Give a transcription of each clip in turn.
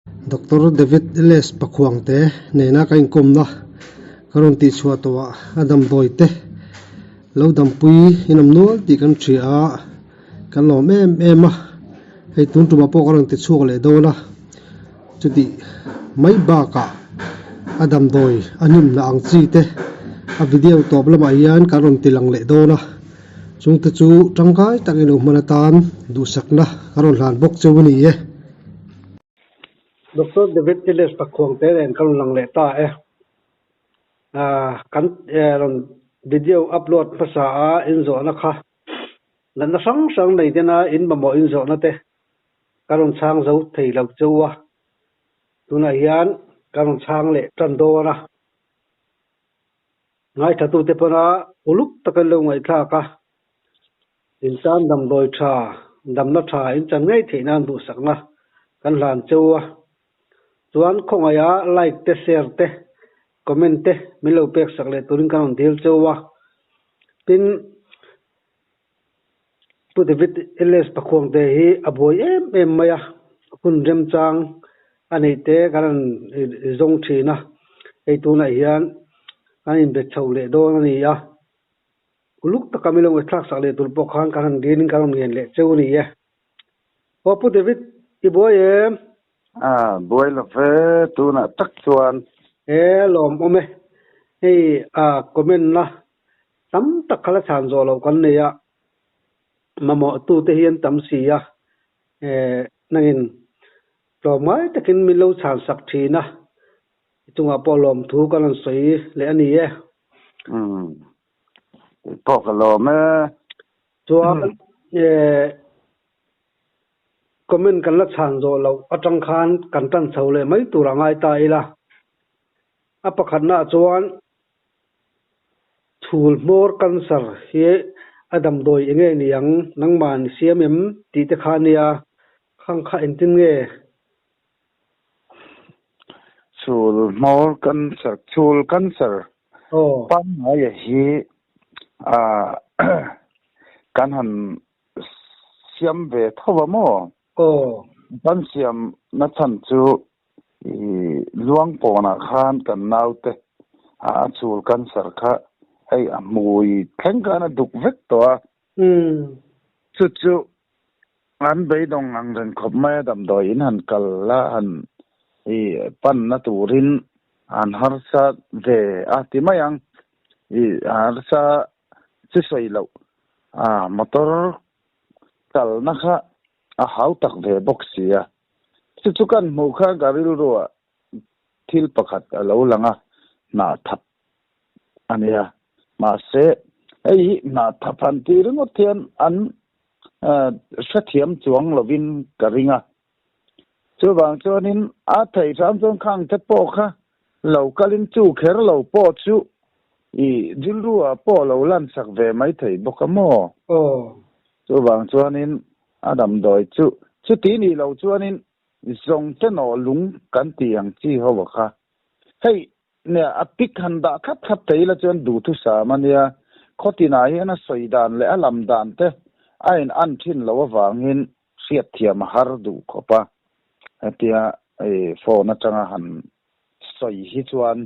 Doctor David LS Pakhuangte nena ka inkawmna ka rawn tihchhuah tawhah a damdawi te lo dampui in awm nual tih kan hria a, kan lawm em em a, hei tun tumah pawh ka rawn ti chhuak leh dawn a, chutih mai bakah a damdawi a hnimna ang chi te a video tawp lamah hian kan rawn ti lang leh dawn a, chungte chu tangkai takin lo hman atan duhsakna ka rawn hlan bawk cheu a ni e. Doctor David Ellis Pakhuang te nen ka rawn lang leh ta e. Kan rawn video upload hmasa a inzawhna kha natna hrang hrang nei tena in mamawh inzawhna te ka rawn chhang zo thei lo cheu a, tunah hian ka rawn chhang leh tan dawn a. Ngaithlatute pawna uluk taka lo ngaihthlak a. Intan damdawi tha, damna tha in chan ngei theih nan duhsakna kan hlan cheu a. Chuan khawngaiha like te, share te, comment te min lo pek sak leh turin kan rawn dil cheu a. Tin, Pu David LS Pakhuangte hi a buai em em mai a, hun remchang a neih te kan rawn zawng thin a, hei tunah hian kan inbe chho leh dawn a ni a. Uluk taka mi lo ngaihthlak sak leh tur pawh khan kan han dinin kan rawn ngen leh cheu a ni e. Aw Pu David, i buai em? A, buai lo ve, tunah tak chuan. E, lawmawm e. Hei a comment na tam tak kha la chhan zawh loh kan nei a, mamawh tute hi an tam si a, e, nangin tlawmngai takin min lo chhan sak thin a, I chungah pawh lawmthu ka rawn sawi leh a ni e. Umm, kei pawh ka lawm e. Chuan comment kan la chhan zawh loh atang khan kan tan chho leh mai tur a ngai ta ila. A pakhatnaah chuan chhul hmawr cancer hi a damdawi eng nge ni ang, nangmah ni siam em tih te kha a nia, khang kha engtin nge? Chhul hmawr cancer, chhul cancer pangngaia hi kan han siam ve tho a maw? Kan siam na chhan chu i luang pawnah khan kan naute a chhul cancer kha hei a hmui thleng khan a duk vek tawh a. Chu chu An beidawng ang reng khawp mai a, damdawi in han kal la, han i panna turin an harsa ve a ti mai ang. I harsa chi sawi loh a motor kalna kha a hau tak ve bawk si a. Chu chu kan hmuh kha ka rilruah thil pakhat a lo lang a, hnah thap a nia. Mahse, hei hi hnah thap han tih ringawt hian an hrethiam chuang lovin ka ring a. Chuvang chuanin a theih hram chuan khang te pawh kha lo kalin chu kher lo pawh chu i rilruah pawh lo lansak ve mai thei bawk a maw? Chuvang chuanin a damdawi chu chuti nih lo chuanin zawng te nawh lung kan tih ang chi ho a kha. Hei Nia, a pic han dah thlap thlap thei ila chuan duhthusam a nia. Khawtinah hian a sawi dan leh a lam dan te a in an thin loh avangin hriatthiam a har duh khawp a. Hetia phone atanga han sawi hi chuan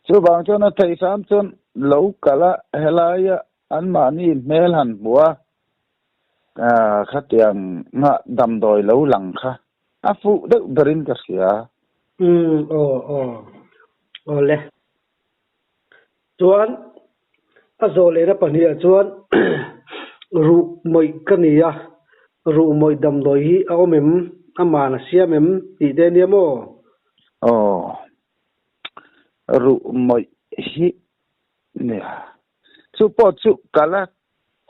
chuvang chuan a theih hram chuan lo kal a, helaia anmahni hmel han hmuh a, khatiang nghah damdawi lo lang kha A fuh deuh berin ka hria. Umm aw aw aw le. Chuan a zawh lehna pahniha chuan ruh mawih ka ni a, ruh mawih damdawi hi a awm em, a man a siam em tih te ania maw? Aw ruh mawih hi nia. Chu pawh chu ka la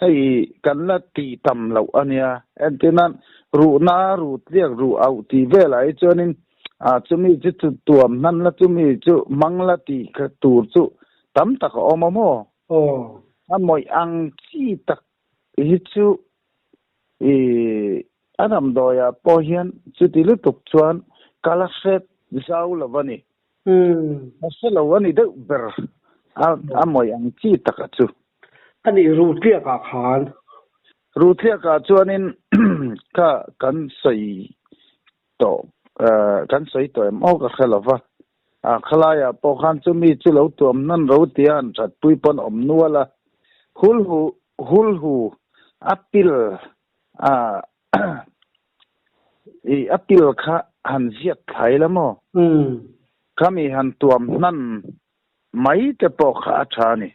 hei kan la tih tam loh a nia. Entirnan ruhna, ruh tliak, ruh auh tih velah hi chuanin ah chumi chu chu tuam hnan la chumi chu hmang la tih kha tur chu tam tak a awm a maw? A mawih ang chi tak hi chu i a damdawiah pawh hian chuti lutuk chuan ka la hre zau lo a ni. A hre lo a ni deuh ber a a mawih ang chi taka chu. A nih Rutliakah khan. Rutliakah chuanin kha kan sawi tawh. Kan sawi tawh em aw ka hre lo va. A khalaiah pawh khan chumi chu lo tuam hnan ro tia an thatpui pawn awm nual a. Hulhu hulhu a pil a i a pil kha han ziak thlai la maw? Khami han tuam hnan mai te pawh kha a tha a ni.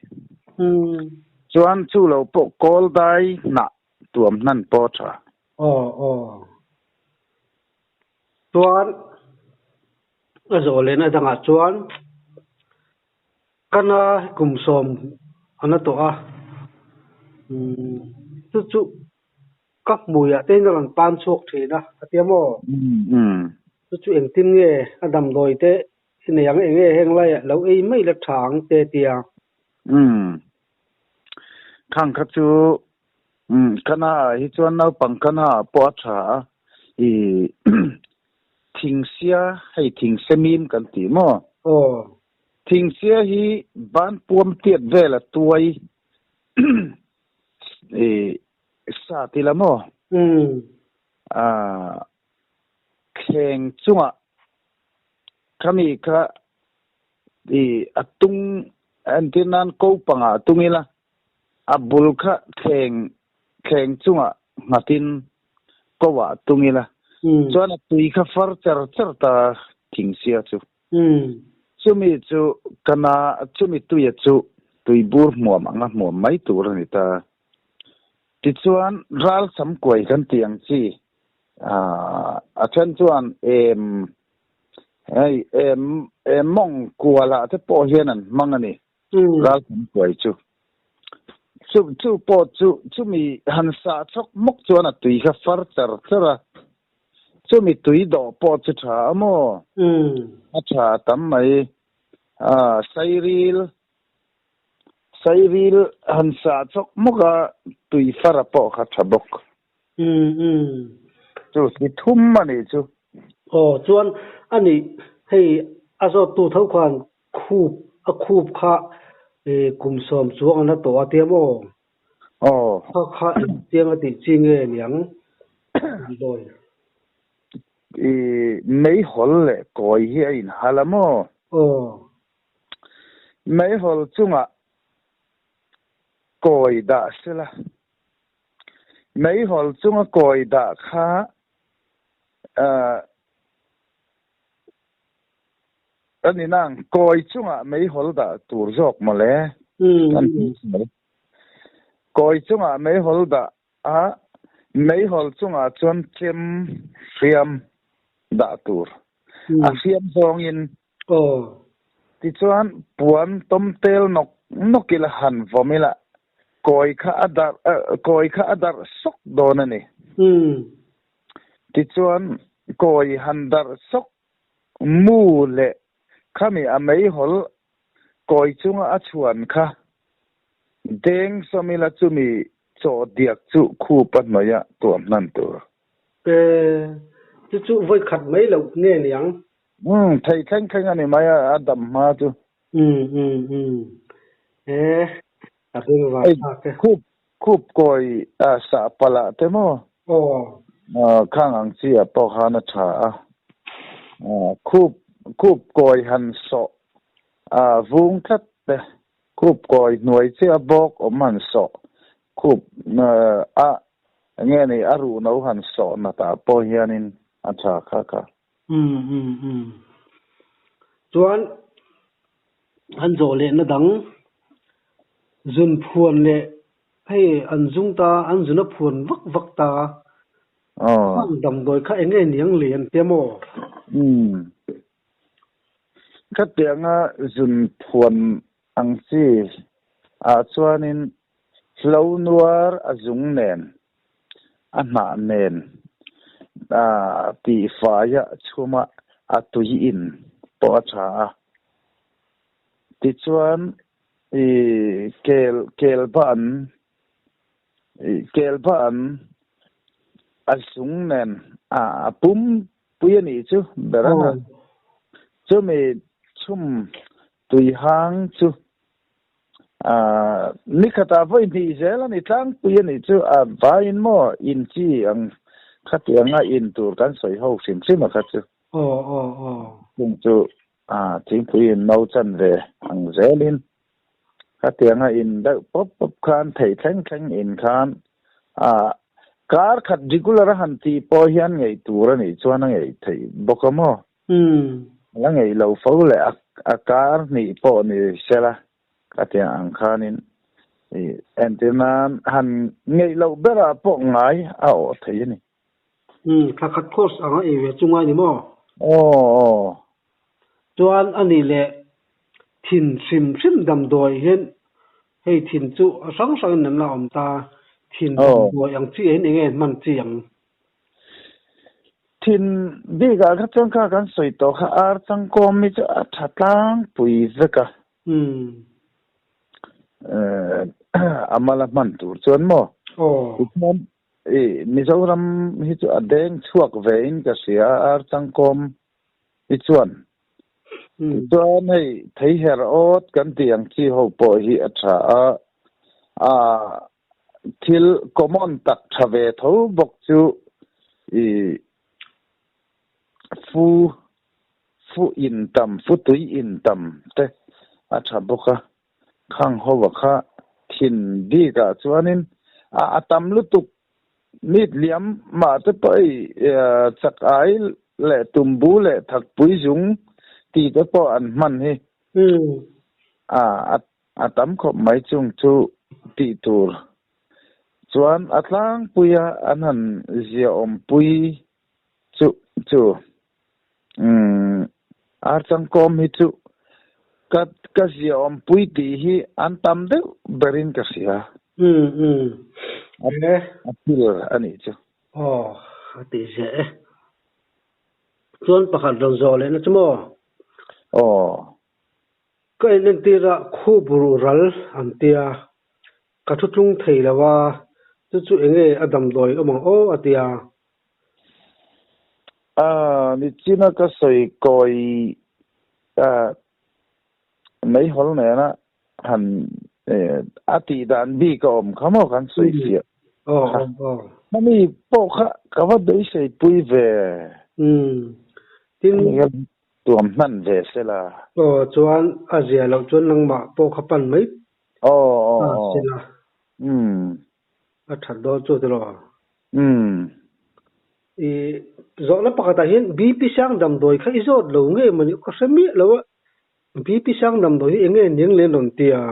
Chuan chu lo pawh kawl dai hnah tuam hnan pawh a tha. Aw aw. Chuan a zawh lehna dangah chuan kana kum sawm a na tawh a, chu chu ka hmuiah te in a rawn pan chhuak thin a, a tia maw? Chu chu engtin nge a damdawi te i nei ang eng nge heng laiah lo ei mai la tha ang te tia? Khang kha chu Umm kana ah hi chuan naupang kana ah pawh a tha a, i thingsia hei thingse mim kan tih maw? Aw. Thingsia hi ban puam tiat vel a tuai i sa ti la maw? Umm. Ah thleng chungah khami kha i a tung entir nan ko pangah a tung ila A bul kha thleng thleng chungah nghatin ko ah tung ila, chuan a tui kha far cher cher ta thingsia chu. Chumi chu ka na, chumi tuia chu tui bur hmuam anga hmuam mai tur a ni ta. Tichuan ral sam kuai kan tih ang chi, a then chuan em hei em em mawng kualah te pawh hian an hmang a ni. Ralkam kuai chu. Chu chu pawh chu chumi han sah chawk mawk chuan a tui kha far char char a. Chumi tui dawh pawh chu tha a maw? A tha tam mai. Sairil Sairil han sah chawk mawk a tui far a pawh kha tha bawk. Chu chi thum a nih chu. Aw chuan a nih hei a zawttu tho khan Khup, a khup kha kum sawm chuang an la tawh a tia maw? Aw. Kha kha engtiang a tih chi nge niang? Dawi. I meihawl leh kawi hi a inhal a maw? Aw. Meihawl chungah kawi dah sela. Meihawl chunga kawi dah kha A ni nang, kawi chungah meihawl dah tur zawk mawle. Kan ti mai. Kawi chungah meihawl dah a, meihawl chungah chuan chem hriam dah tur. A hriam zawngin. Tichuan puan tawm tel nawk nawk ila han vawm ila, kawi kha a darh, kawi kha a darh sawk dawn a ni. Tichuan kawi han darh sawk Mu leh khami a meihawl kawi chunga a chhuan kha deng sawmila chumi chaw diak chu khupa hnuaia tuam hnan tur. E, chu chu vawi khat mai loh nge niang? Umm, thei thleng thleng a ni mai a, a dam hma chu. Umm, umm, umm. E, a beng var thlak e. Khup, khup kawi sah palh ah te maw? Aw. Khang ang chi ah pawh khan a tha a. Khup, khup kawi han sawh vung tlat te, khup kawi hnuai chiah a bawk awm han sawh, khup a enge ni a ruh no han sawh nat ah pawh hianin a tha kha kha. Umm, umm, umm. Chuan an zawh lehna dang zun phuan leh hei an zung ta an zun a phuan vak vak ta hmang damdawi kha eng nge niang le an tia maw? Umm. Khatianga zun phuan ang chi ah chuanin hlo nuar a zung nen a hnah nen tih faia chhuma a tui in pawh a tha a. Tichuan i kel kel ban i kel ban a zung nen a pum pui a nih chu ber a. Chumi chhum tui hang chu Ni khatah vawi hnih zel a ni tlangpui a nih chu a vaiin maw in chi ang khatianga in tur kan sawi ho hrim hrim a kha chu. Aw aw aw. Chung chu thingpui in no chanve ang zelin khatianga in deuh pawp pawp khan thei thleng thleng in khan kar khat regular a han tih pawh hian ngei tur a nih chuan a ngei theih bawk a maw? La ngei lo fo leh a kar hnih pawh ni sela khatiang ang khanin entir nan han ngeih loh berah pawh ngai a awh thei a ni. Umm, thla khat course anga ei ve chu ngai ni maw? Aw, aw. Chuan a nih leh thin hrim hrim damdawi hian hei thin chu a hrang hrangin an la awm ta, thin damdawi ang chi hian eng nge hman chi ang? Thin bikah kha chuan kha kan sawi tawh kha ar changkawm hi chu a tha tlangpui vek a. Umm. A mala hman tur chuan maw? Aw. Tichuan I Mizoram hi chu a deng chhuak ve in ka hria a, ar changkawm hi chuan. Tichuan hei thei her awt kan tih ang chi ho pawh hi a tha a, a thil common tak tha ve tho bawk chu i fu fu in tam fu tui in tam te a tha bawk a. Khang hova kha thin bik ah chuanin a a tam lutuk meat liam mah te pawh hei chak ai leh tumbu leh thakpui zung tih te pawh an hman hi a a tam khawp mai chung chu tih tur chuan a tlangpui a an han ziaawmpui chu chu Umm ar changkawm hi chu ka ka ziaawmpui tih hi an tam deuh berin ka hria. Umm umm e. A thil a nih chu. Aw a tih ziah e. Chuan pakhat rawn zawh lehna chu maw? Aw. Ka in entir a khu buru ral an tia ka thu tlung thei lo a chu chu enge a damdawi awm ang aw a tia. A, nichina ka sawi kawi meihawl nena han a tih dan bik a awm kha maw kan sawi fiah kha. Hemi pawh kha ka va beisei pui ve. Tin. Tuam hman ve sela. Aw, chuan a zia loh chuan nangmah pawh kha pan mai ta sela. A that dawn chu tiraw? Umm. I zawhna pakhatah hian BP sang damdawi kha i zawt lo nge mawni ka hre miah lo a, BP sang damdawi hi eng nge ning leh rawn ti a?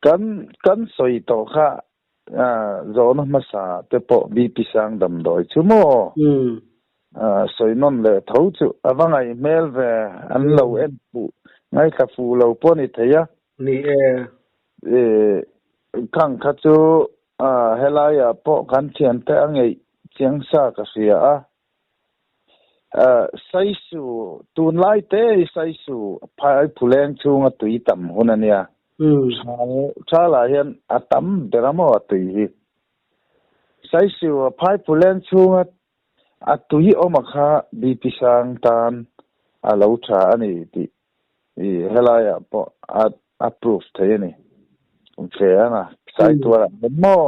Kan kan sawi tawh kha zawhna hmasa te pawh BP sang damdawi chu maw? Umm. Sawi nawn leh tho chu a va ngaih hmel ve, an lo en fuh ngaithla fuh lo pawh a ni thei a. Ni e. I khang kha chu Helaiah pawh kan thiante a ngeih chiang sa ka hria a. Saisu, tunlai te hi Saisu phai phuleng chhunga tui tam hun a nia. Thalah hian a tam ber a maw a tui hi. Saisu phai phuleng chhunga a tui awm a kha BP sang tan a lo tha a ni tih I helaiah pawh a a proof thei a ni. Ve ang a, sai tuarah hian maw?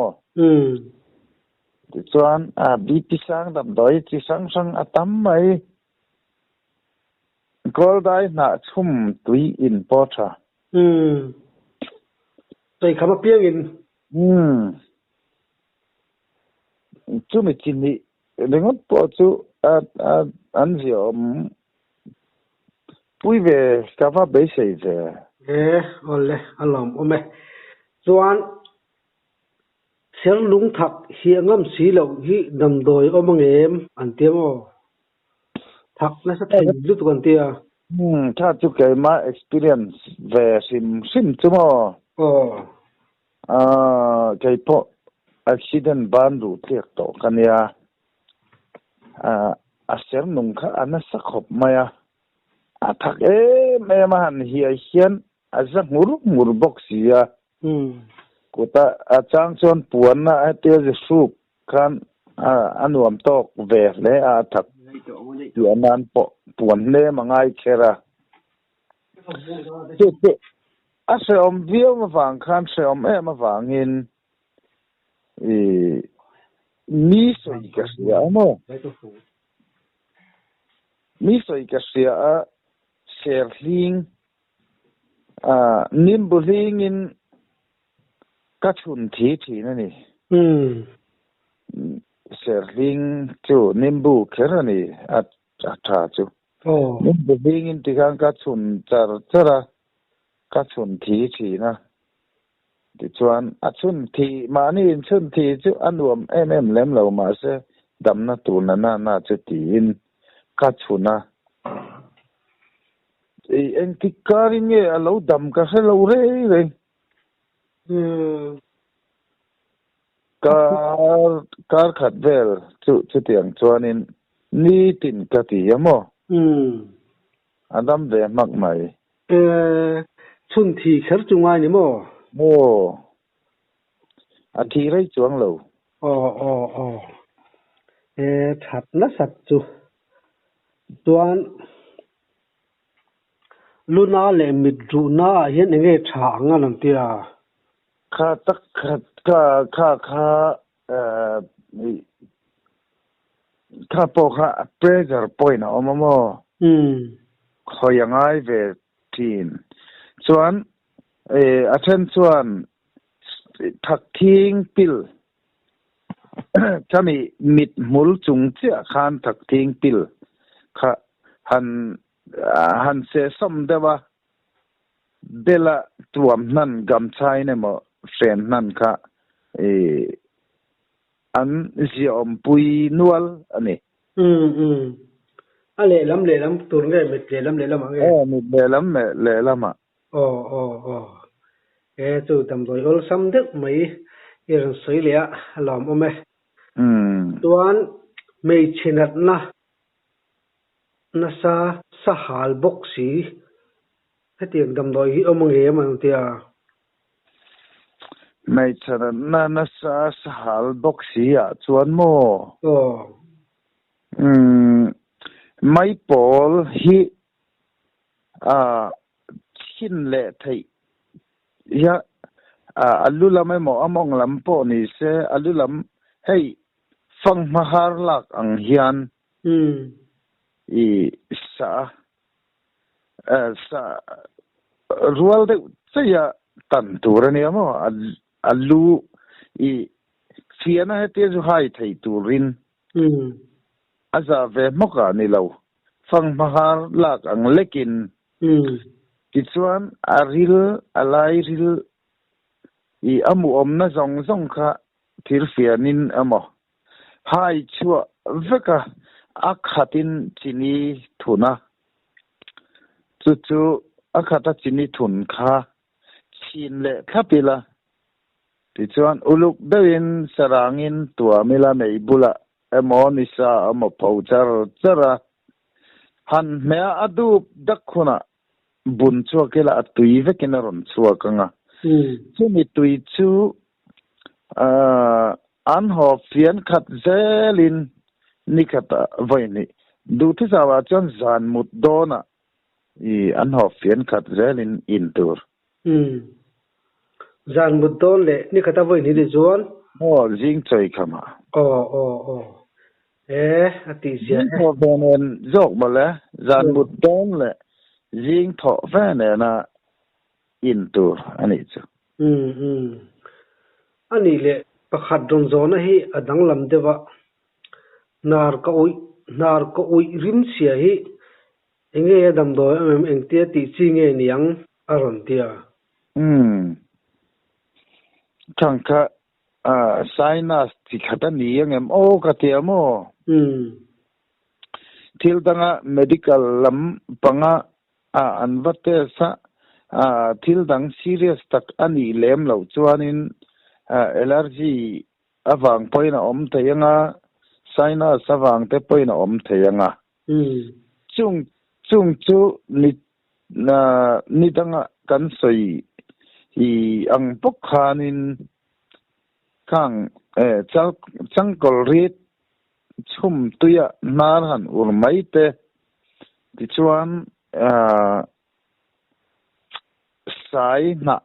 Tichuan a BP sang damdawi chi hrang hrang a tam mai. Gold-ai hnah chhum tui in pawh tha. Sawikham apiangin. Chumi chi hnih ringawt pawh chu a a an ziaawm pui ve ka va beisei ve. E, awle, a lawm awm e. Chuan ser lung thak hi a ngam si loh hi damdawi awm ang em an ti maw? Thak nasa thei lutuk an ti a. Umm, tha chu keimah experience ve hrim hrim chu maw? Aw. Aaa kei pawh accident ban duh tliak tawh ka nia. Aaa a ser nung kha a nasa khawp mai a, a thak em em a han hiai hian a za ngur ngur bawk si a. Kuta a chang chuan puan a hetia zi hruk khan a nuam tawk ve hle a, a thak tih nan pawh puan hlem a ngai kher a. Chu chu a hrehawm viau avang khan hrehawm em avangin i mi sawi ka hria a maw? Mi sawi ka hria a, ser hling, ah, nimbu hlingin ka chhun thi thin a ni. Ser hling chu nimbu kher a ni a tha chu. Nimbu hlingin tikhan ka chhun char char a, ka chhun thi thin a. Tichuan, a chhun thi, mahni inchhun thi chu a nuam em em lem lo, mahse damna tur na na na chu tiin ka chhun a. I engtik karin nge a lo dam ka hre lo rei rei. Kar kar khat vel chu chutiang chuanin nitin ka ti a maw? A dam ve hmak mai. Chhun thi kher chu ngai ni maw? Aw. A thi rei chuang lo. Aw aw aw. That nasat chu. Chuan Luna leh mit ruhna ah hian enge tha ang a rawn ti a? Kha tak kha kha kha kha kha pawh kha pressure point a awm a maw? Khawi a ngai ve thin. Chuan a then chuan thak thing pil Chami mit hmul chung chiah khan thakthing pil kha han han sehsawm deuh a, bela tuam hnan gamchhain emaw hren hnan kha an ziaawmpui nual a ni. Umm umm. A lehlam lehlam tur nge mit lehlam lehlam ah nge? Aw mit lehlam lehlam ah. Aw aw aw. E chu damdawi awlsam deuh mai i rawn sawi leh a, a lawmawm e. Chuan hmeichhe natna nasa sahal bawk si hetiang damdawi hi awm ange em an ti a. Hmeichhe natna nasa sahal bawk si ah chuan maw? Aw. Maipawl hi a chhin leh theih hian a lu lam emaw a mawng lam pawh ni se a lu lam hei fanghma har lak ang hian i sa a sa rual deuh cheia tan tur a nia maw a lu i fiahna hetia zu hai thei turin A za ve hmawk ah ni lo. Fanghma har lak ang lekin. Tichuan a ril, a lai ril i a muawmna zawng zawng kha thirfianin emaw hai chhuah vek a, a khatin chini thun a. Chu chu a khata chini thun kha chhin leh thlap ila. Tichuan uluk deuhin sarangin tuam ila mei bulah emaw nisa emaw pho char char a, han hmeh a a dup dak hunah bun chhuak ila a tui vekin a rawn chhuak ang a. Chumi tui chu an haw fian khat zelin ni khatah vawi hnih duhthusauah chuan zan mut dawnah an haw fian khat zelin in tur. Umm. Zan mut dawn leh ni khata vawi hnih ni chuan. Aw, zing chawi kham a. Aw, aw, aw. E, a tih zia e. Zing thawh ve nen zawk mawle, zan mut dawn leh zing thawh ve nena in tur a nih chu. Umm, umm. A nih leh pakhat rawn zawhna hi a danglam deuh a. Hnar ka uih, hnar ka uih rim chhia hi Enge a damdawi em em engtia tih chi nge niang a rawn ti a. Umm. Thang kha sinus chi khat a ni ang em aw ka ti a maw? Umm. Thil danga medical lam panga an va test a, thil dang serious tak a nih lem loh chuanin allergy avang pawhin a awm thei ang a, sinus avang te pawhin a awm thei ang a. Chung chung chu ni ni danga kan sawi i ang bawk khanin khang chal changkawl rit chhum tuia hnar han ur mai te tichuan sai hnah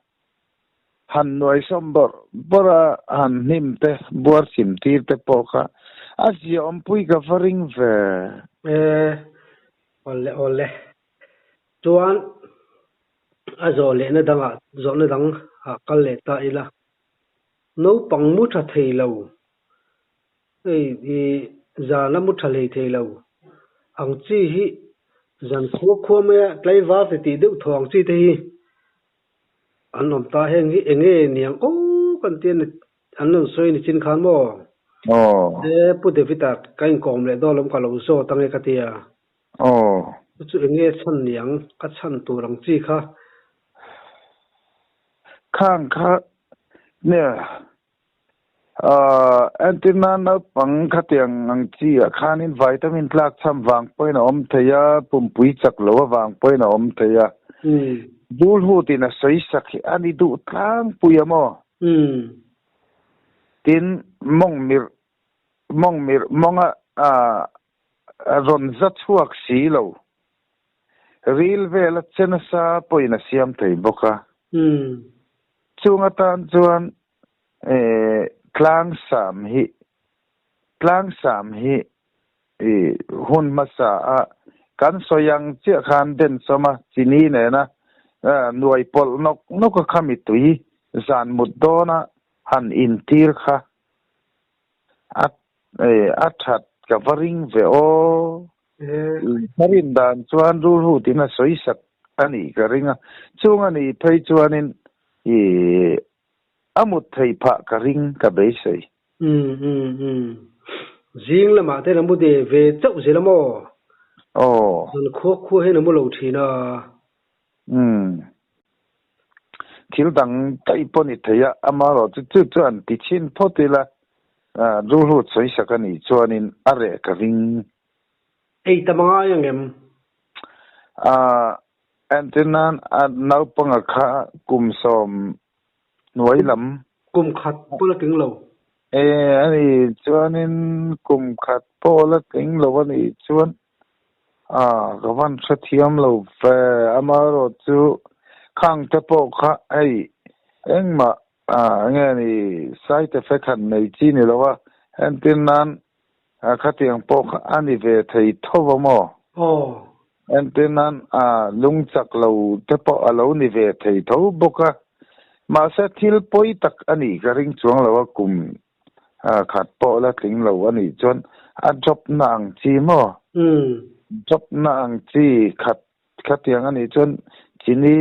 han nuai sawm bawrh bawrh a han hnim te buar chim tir te pawh kha a ziaawmpui ka va ring ve. E. Awle awle. Chuan a zawh lehna dangah zawhna dang ah kal leh ta ila. Naupang mu tha thei lo, hei i zana mu tha hlei thei lo ang chi hi zan khua khua maia tlaivar ti tih deuh thaw ang chi te hi an awm ta. Heng hi eng nge niang aw kan tia ni an rawn sawi ni chin khan maw? Aw. E Pu David-a ka inkawm leh dawn lawm ka lo zawt ange ka tia. Aw. Chu chu eng nge chhan niang a chhan tur ang chi kha? Khang kha nia Ahh entirna naupang khatiang ang chi ah khanin vitamin tlak chham vang pawhin a awm thei a, pumpui chak lo avang pawhin a awm thei a. Bul hutin a sawi sak hi a ni duh tlangpui a maw? Tin, mawng mirh mawng mirh mawnga ahh rawn za chhuak si lo. Ril vela che nasa pawhin a siam thei bawk a. Chung atan chuan Tlangsam hi Tlangsam hi hun hmasa a kan sawi ang chiah khan densawm a chini nena nuai pawlh nawk nawk a khami tui zan mut dawna han intir kha a a that ka va ring ve aw. Ka rin dan chuan rulhu tiin a sawi sak a nih ka ring a, chung a nih phei chuanin ih a mut thei phah ka ring ka beisei. Umm umm umm. Zing lamah te la mu de ve chauh zel a maw? Aw. Zan khua khua hian a mu lo thin a. Umm. Thil dang daih pawh ni thei a, amaherawh chu chu chu an ti chhin phawt ila, rulhu sawi sak a nih chuanin a reh ka ring. Ei ta mangai ang em? Aaa, entirnan a naupanga kha kum sawm hnuai lam. Kum khat pawh la tling lo. E, a nih chuanin kum khat pawh la tling lo a nih chuan A, ka van hrethiam lo ve, amaherawh chu khang te pawh kha hei engmah nge ni side effect han nei chi ni lo a, entir nan khatiang pawh kha a ni ve thei tho va maw? Aw. Entir nan lung chak lo te pawh a lo ni ve thei tho bawk a, mahse thil pawi tak a nih ka ring chuang lo a kum khat pawh la tling lo a nih chuan a drop na ang chi maw? Drop na ang chi khat khatiang a nih chuan chini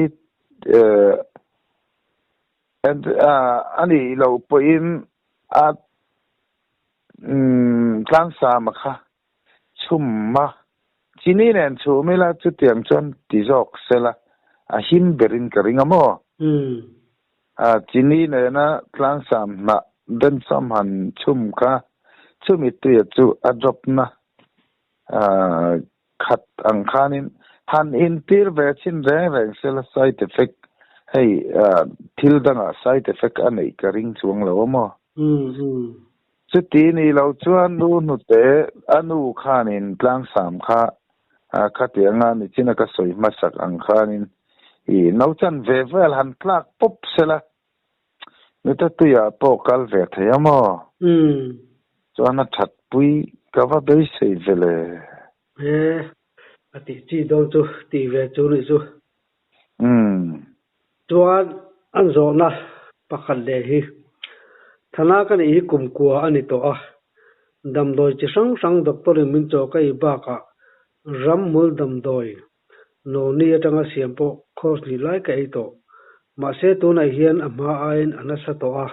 a nih loh pawhin a tlangsama kha chhum a, chini nen chhum ila chutiang chuan ti zawk sela a him berin ka ring a maw? A chini nena tlangsam hnah densawm han chhum kha chumi tuia chu a drop na khat ang khanin han intir ve chhin reng reng sela side effect hei thil dangah side effect a neih ka ring chuang lo a maw? Chuti ni lo chuan nu hnute a nu khanin tlangsam kha khatianga nichina ka sawi hmasak ang khanin i nochan ve vel han tlak pawp sela nute tuiah pawh kal ve thei a maw? Chuan a thatpui ka va beisei ve le. He a tih chi dawn chu tih ve chu nih chu. Chuan an zawhna pakhat leh hi Thana ka nih hi kum kua a ni tawh a, damdawi chi hrang hrang doctor in min chaw ka ei bakah ramhmul damdawi nawni atanga siam pawh course hnih lai ka ei tawh. Mahse tunah hian a hma aiin a nasa tawh a,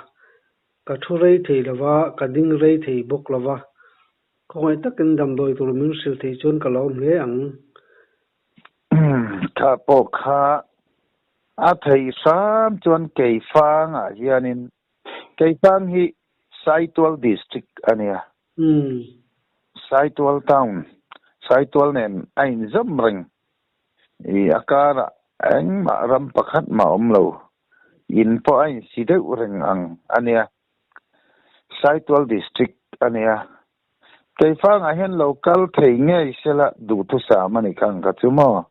ka thu rei thei lova, ka ding rei thei bawk lova, khawngaih takin damdawi tur min hrilh theih chuan ka lawm hle ang. Kha pawh kha a theih hram chuan Keifangah hianin, Keifang hi Saitual District a nia. Saitual Town, Saitual nen a inzawm reng. I a karah engmah ram pakhat mah awm lo, in pawh a insi deuh reng ang a nia. Saitual District a nia. Keifangah hian lo kal thei ngei sela duhthusam a ni kha ang ka chu maw?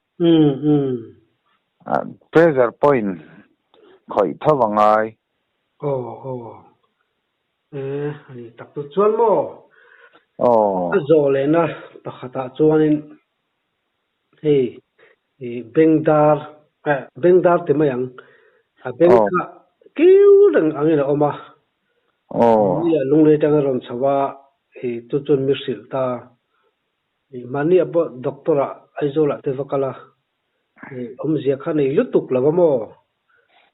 Pressure point khawih tho a ngai. Aw aw. E a ni tak chu chuan maw? Aw. A zawh lehna pakhatah chuanin. Hei i bengdar eh bengdar ti mai ang a beng kha kiu reng angin a awm a. Mahnia lunglei atanga rawn chho a i chu chuan mi hrilh ta. I mahnia pawh doctor ah Aizawl ah te va kal a i awmzia kha nei lutuk lo a maw?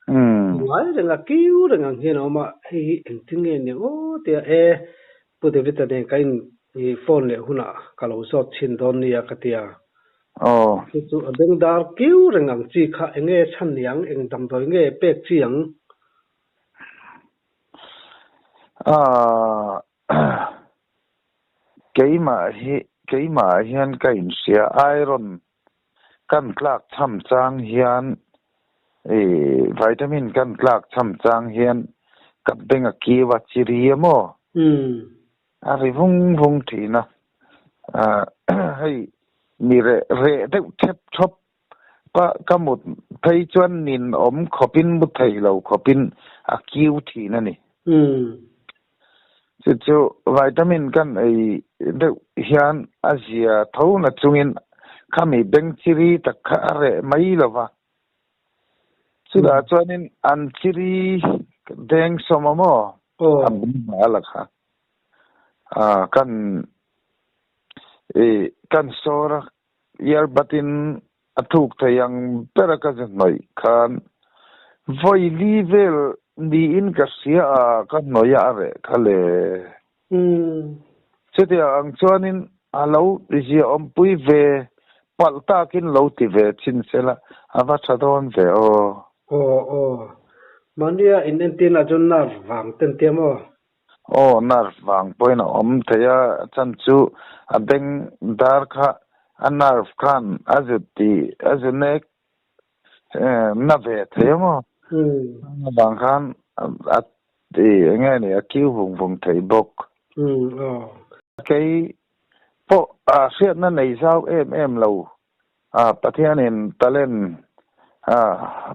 Ngai reng a kiu reng ang hian a awm a hei hi engtin nge ni ang aw tia e Pu David-a nen ka in i phone leh hunah ka lo zawt chhin dawn nia ka ti a. Chu chu a bengdar kiu reng ang chi kha eng nge chhan ni ang, eng damdawi nge pek chi ang? Keimah hi keimah hian ka inhria iron kan tlak cham chang hian i vitamin kan tlak cham chang hian ka beng a kiu a chiri a maw? A ri vung vung thin a. Hei mi reh reh deuh thep thawp ka ka mut phei chuan nin awm khawpin mu thei lo khawpin a kiu thin a ni. Chu chu vitamin kan ei deuh hian a zia tho na chungin khami beng chiri tak kha a reh mai lo va. Chutah chuanin an chiri deng sawm a maw? A bung hma la kha. Kan kan sawr a earbud in a thuk thei ang ber a ka ze hnawih khan vawi li vel niin ka hria a ka hnawih a a reh kha le. Chutiang ang chuanin a lo ziaawmpui ve palh takin lo ti ve chin sela a va tha dawn ve aw. Aw aw. Mahnia inentirna chuan nerve vang ten tia maw? Aw, nerve vang pawhin a awm thei a, a chhan chu a beng dar kha a nerve khan a zu ti a zu nek na ve thei a maw? Vang khan a ti eng nge ni a kiu vung vung thei bawk. Kei pawh a hriatna nei zau em em lo Pathianin talent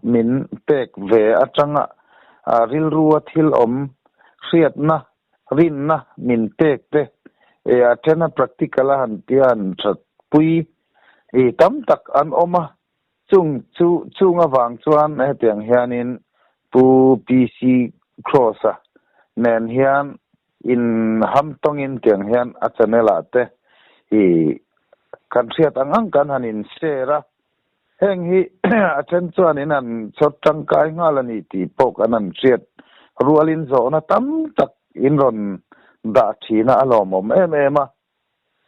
min pek ve atanga rilrua thil awm hriatna, rinna min pek te a thena practical a han tia han thatpui tam tak an awm a. Chung chu chung avang chuan hetiang hianin Pu PC Cross-a nen hian in ham tawngin tiang hian a channel ah te i kan hriat ang ang kan han in share a, heng hi a then chuan in han chhawr tangkai nghal a ni tih pawh kan han hriat rualin zawhna tam tak in rawn dah thin a, a lawmawm em em a.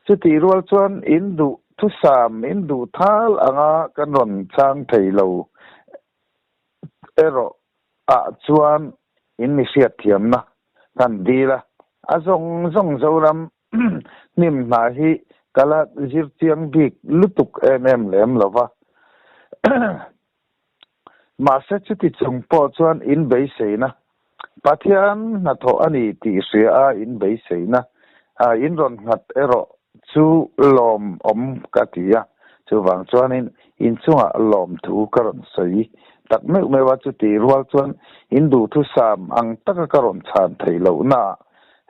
Chutih rual chuan in duh thusam, in duh thal anga kan rawn chang thei lo erawh ah chuan in mi hriatthiamna kan dil a, a zawng zawng Zoram hnim hna hi ka la zir chiang bik lutuk em em lem lo va. Mahse chuti chung pawh chuan in beiseina, Pathian hnathawh a ni tih hria a in beiseina, in rawn nghat erawh chu lawmawm ka ti a, chuvang chuanin in chungah lawmthu ka rawn sawi tak meuh meuh a, chuti rual chuan in duhthusam ang taka ka rawn chhan theih lohnaah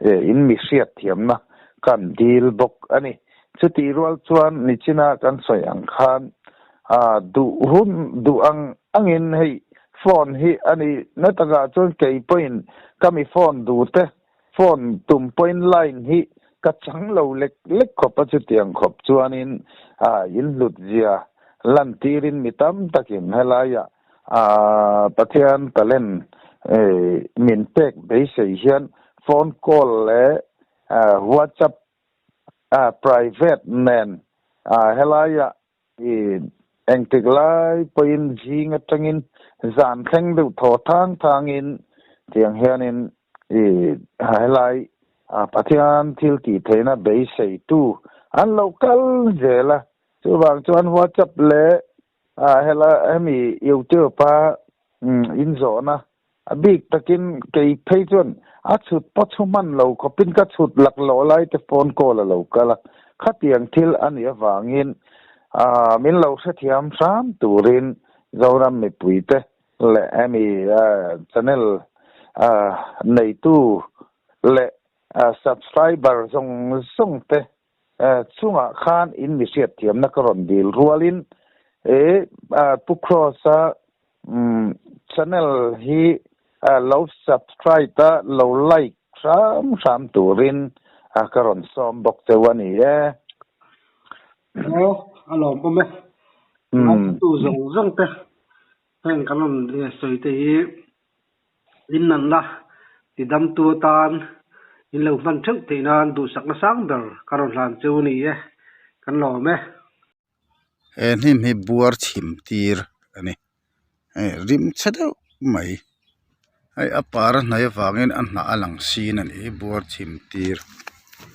in mi hriatthiamna kan dil bawk a ni. Chuti rual chuan nichina kan sawi ang khan A duh hun duh ang angin hei phone hi a ni na takah chuan kei pawhin ka mi phone duh te phone tum pawhin line hi ka chang lo lek lek khawp a chutiang khawp chuanin a in hlut zia lantirin mi tam takin helaiah a Pathian talent min pek beisei hian phone call leh WhatsApp private nen helaiah I engtik lai pawhin zing atangin zan thleng deuh thaw thang thangin tiang hianin i helai Pathian thil tih theihna beiseitu an lo kal zel a. Chuvang chuan WhatsApp leh helai hemi YouTube a inzawhna A bik takin kei phei chuan a chhut pawh chhu hman lo khawpin ka chhut laklawh lai te phone call a lo kal a, khatiang thil a nih avangin min lo hrethiam hram turin Zoram mipuite leh hemi channel neitu leh subscriber zawng zawng te. Chungah khan in mi hriatthiamna ka rawn dil rualin e Pu Kross-a channel hi lo subscribe a, lo like hram hram turin ka rawn sawm bawk cheu a ni e. Aw, a lawmawm e. Ngaithatu zawng zawng te heng kan rawn sawi te hi in nanna tidamtu atan in lo hman theuh theih nan duhsakna sang ber ka rawn hlan cheu a ni e, kan lawm e. He hnim hi buar chhim tir a ni hei rim chhe deuh mai hei a par a hnaih avangin a hnah a lang sin a ni hi buar chhim tir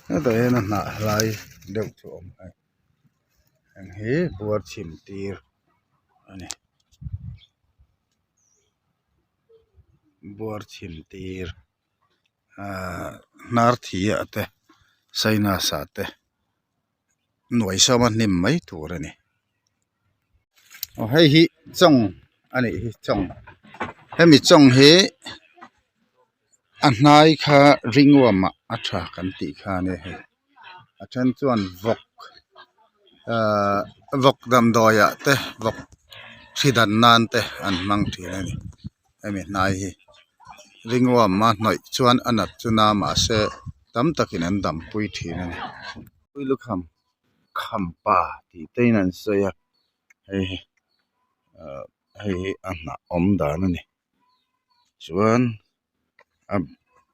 hetah hian a hnah hlai deuh chu a awm a heng hi buar chhim tir a ni buar chhim tir ahh hnar thi ah te sinus ah te. Nuai sawma hnim mai tur a ni. Aw hei hi chawng a nih hi chawng hemi chawng hi a hnai kha ringawmah a tha kan tih kha a nia hei a then chuan vawk ahh vawk damdawi ah te vawk hri dan nan te an hmang thin a ni hemi hnai hi ringawma hnawih chuan a nat chu na mahse tam takin an dampui thin a ni. Lukham khampa tih te in an sawi a hei hi ahh hei hi a hnah awm dan a ni chuan a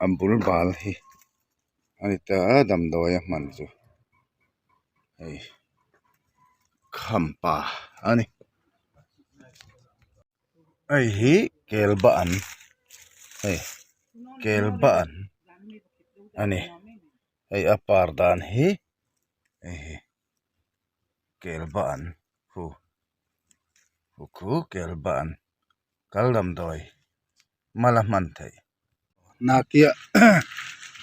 a bul bal hi a ni ta a damdawi a hman chu hei khampa a ni. Hei hi kel ba an hei kel ba an a ni. Hei a par dan hi hei hi kel ba an khu khu khu kel ba an kal damdawi mal a hman theih. Hnahkiah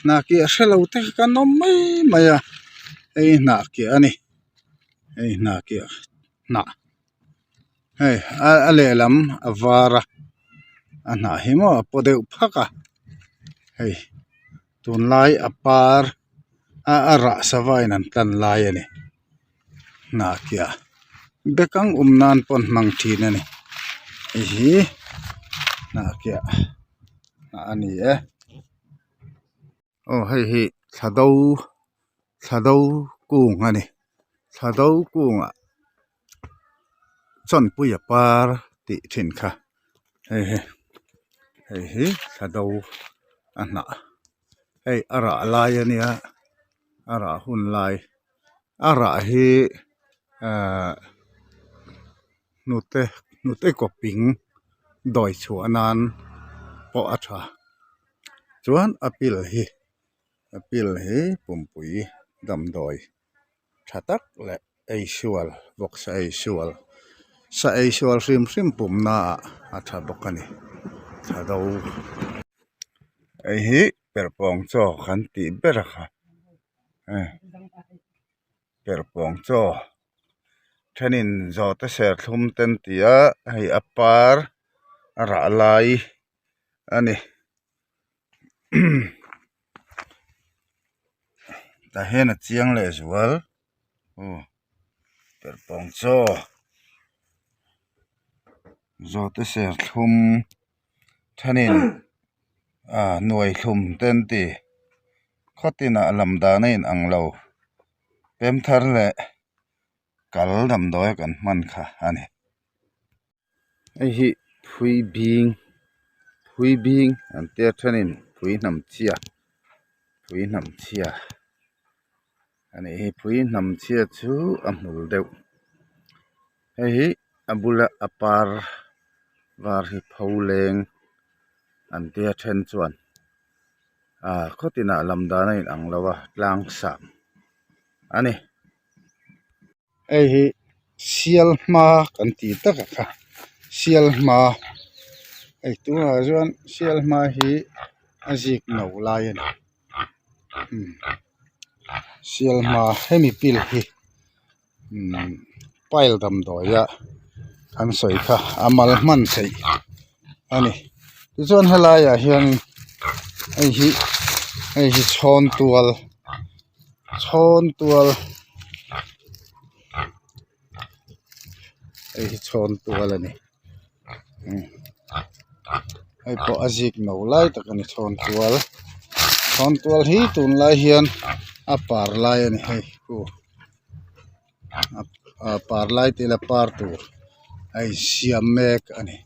hnahkiah hrelo te kha kan awm mai mai a hei hnahkiah a ni hei hnahkiah hnah hei a lehlam a var a a hnah hi maw a paw deuh phak a hei. Tunlai a par a a rah sava in an tlan lai a ni hnahkiah bekang awm nan pawh an hmang thin a ni hei hi hnahkiah hnah a ni e aw hei hi thla do thla do kung a ni thla do kungah chawnpui a par tih thin kha hei hi hei hi thla do a hnah hei a rah lai a nia a rah hun lai a rah hi ahh hnute hnute kaw ping dawi chhuah nan pawh a tha chuan a pil hi a pil hi pumpui damdawi. tha tak leh ei sual vawksa ei sual sa ei sual hrim hrim pumna ah a tha bawk a ni tha do hei hi perhpawng chaw kan tih ber a kha hei perhpawng chaw thenin zawhte serthlum te an ti a hei a par a rah lai a ni. Tah hian a chiang leh zual aw perhpawng chaw zawhte serthlum thenin ah nuai thlum te an ti khaw tinah lam dan a inang lo pemthar leh kal damdawi a kan hman kha a ni. Hei hi phui bing phui bing an tia thenin phui hnam chhia phui hnam chhia a nih hi phui hnam chhia chu a hmul deuh hei hi a bula a par var hi pho leng an tia then chuan ah khaw tinah lam dan a inang lo a tlang sang a ni. Hei hi sial hma kan tih tak a kha sial hma hei tunah chuan sial hma hi a zik no lai a ni umm sial hma hemi pil hi umm pile damdawi a an sawi kha a mal hman theih a ni tichuan helaiah hian hei hi hei hi chhawn tual chhawn tual. Hei hi chhawn tual a ni hei pawh a zik no lai tak a ni chhawn tual chhawn tual hi tunlai hian a par lai a ni hei khu a par lai te ila par tur a insiam mek a ni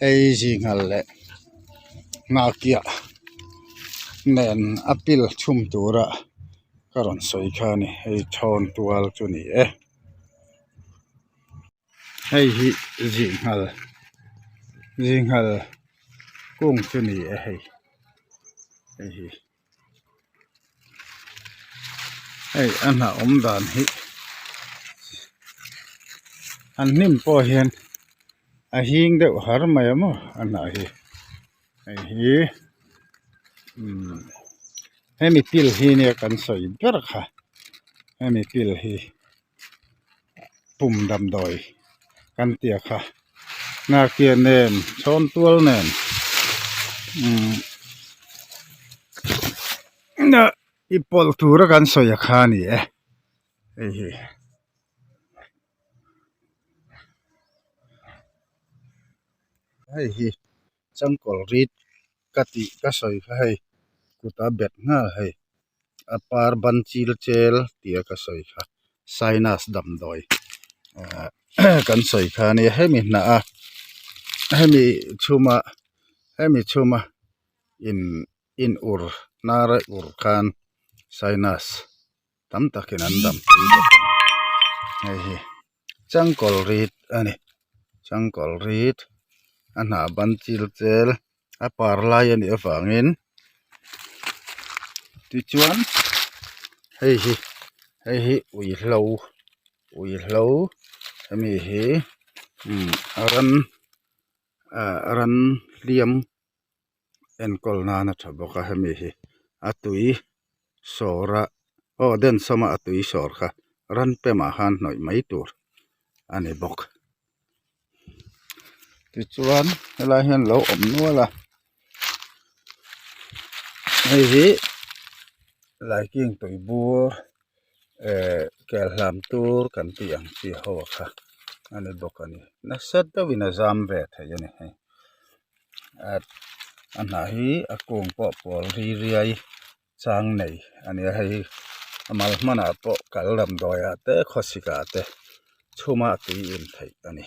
hei zinghal leh nghahkiah nen a pil chhum tura ka rawn sawi kha a ni hei chhawn tual chu a ni e. Hei hi zinghal zinghal kung chu ni e hei hei hi hei a hnah awm dan hi an hnim pawh hian a hing deuh har mai a maw a hnah hi hei hi umm hemi pil hi nia kan sawi ber kha hemi pil hi. Pum damdawi kan tia kha hnarkia nen chhawn tual nen umm i pawlh tura kan sawi a kha a ni e hei hi. Hei hi changkawl rit ka tih ka sawi kha hei kut a bet nghal hei a par ban chil chel tih a ka sawi kha sinus damdawi ah kan sawi kha a nia hemi hnah a hemi chhuma hemi chhuma in in ur hnar a ur khan sinus tam takin an dam pui bawk a ni hei hi changkawl rit a ni changkawl rit a hnah ban chil chel a par lai a nih avangin tichuan hei hi hei hi ui hlo ui hlo hemi hi umm ran ah ran hliam enkawl nan a tha bawk a hemi hi a tui sawr a aw den sawma a tui sawr kha ran pemah khan hnawih mai tur a ni bawk tichuan helai hian lo awm nual a hei hi laiking tui bur eh kel hlam tur kan tih ang chi ho kha a ni bawk a ni nasa deuhin a zam ve thei a ni hei. A hnah hi a kung pawh pawl ri riai chang nei a ni a hei a mal hmanah pawh kal damdawi ah te khawsik ah te chhumah tui in theih a ni.